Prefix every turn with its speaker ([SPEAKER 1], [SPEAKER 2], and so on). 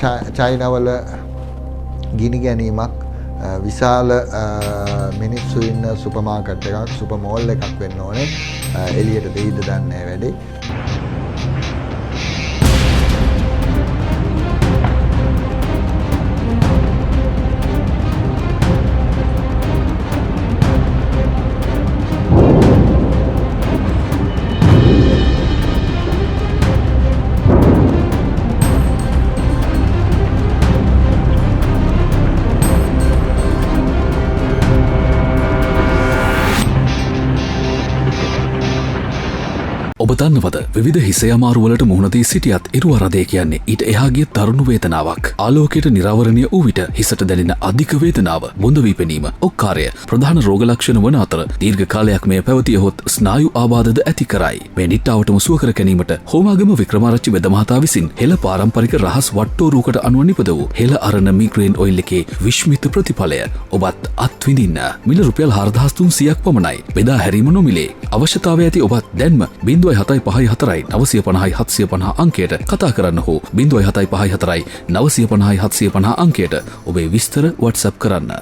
[SPEAKER 1] චයිනාවල ගිනි ගැනීමක්, විශාල මිනිස්සු ඉන්න සුපර් මාකට් එකක්, සුපර් මෝල් එකක් වෙන්න ඕනේ. එළියට දෙයිද දන්නේ නැහැ වැඩේ.
[SPEAKER 2] ඔබ දන්නවද, විවිධ හිසේ අමාරු වලට මුහුණ දී සිටියත් ඉරුවරදය කියන්නේ ඊට එහා ගිය දරුණු වේදනාවක්. ආලෝකයට නිරාවරණය වූ විට හිසට දැනෙන අධික වේදනාව, බොඳ වී පෙනීම, ඔක්කාරය ප්‍රධාන රෝග ලක්ෂණ වන අතර දීර්ඝ කාලයක් මෙය පැවතියහොත් ස්නායු ආබාධද ඇති කරයි. මේ නිට්ටාවටම සුව කර ගැනීමට හෝමාගම වික්‍රමාරච්චි වෙද මහතා විසින් හෙළ පාරම්පරික රහස් වට්ටෝරුවකට අනුව නිපද වූ හෙළ අරණ මිග්‍රේන් ඔයිල් එකේ විශ්මිත ප්‍රතිඵලය ඔබත් අත්විඳින්න. මිල රුපියල් 4300ක් පමණයි. බෙදා හැරීම නොමිලේ. අවශ්‍යතාවය ඇති ඔබත් දැන්ම 075 4 950 750 අංකයට කතා කරන්න හෝ 075 4 950 750 අංකයට ඔබේ විස්තර WhatsApp කරන්න.